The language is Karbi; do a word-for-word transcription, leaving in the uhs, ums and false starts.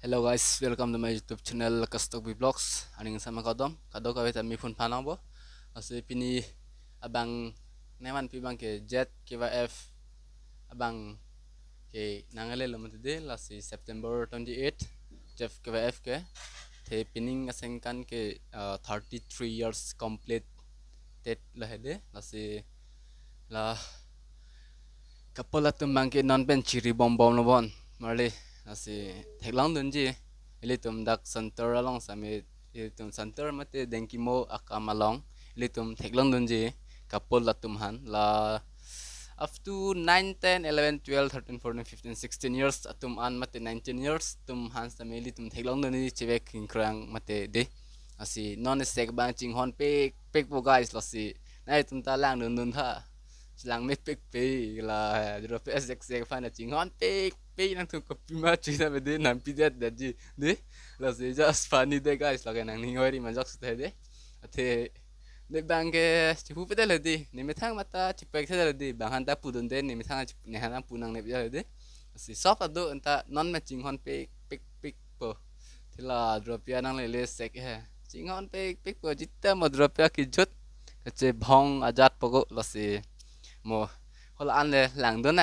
Hello guys, welcome to my YouTube channel Kastok B Vlogs. Aning sama kadom, kadokave ta mi phun phanang bo. Lasi pini abang neman pi abang ke Z K Y F abang ke nangle lo mati de, lasi September twenty-eight, Z K Y F ke. Te pining asengkan ke uh, thirty-three years completed lo hede, lasi la couple atum abang ke non pen chiri bom bom lo bon marli, lasi theklong dunji. Ilitum dak center along sami, ilitum center mate Dengkimo akam along ilitum theklong dunji couple atum aphan. La up to nine, ten, eleven, twelve, thirteen, fourteen, fifteen, sixteen years atum an mate nineteen years atum aphan sami ilitum theklong dunji, chevek ingkrang mate de. Lasi non esek abang chinghon pik pik po guys, lasi nangtum ta lang dun dun tha. Chelang mepik pik la, dropi esek sek aphan chinghon pik pik, nangtum kopima china bede nampi det det ji de. Lasi just funny de guys, lake nangning hoi ri majok sute de. Athe ne abang ke chipu pe det lo de, ne methang mata chipek se lo de, bang aphan ta pudun de, ne methang chip-, ne aphan pu nangne pe det lo de. Lasi sop ado anta non me chinghon pik pik pik po. Te la dropi nanglele sek he. Chinghon pik pik po, jita mo dropi akejut. Kachebhong ajat po ko, lasi mo hala an le lang dun na,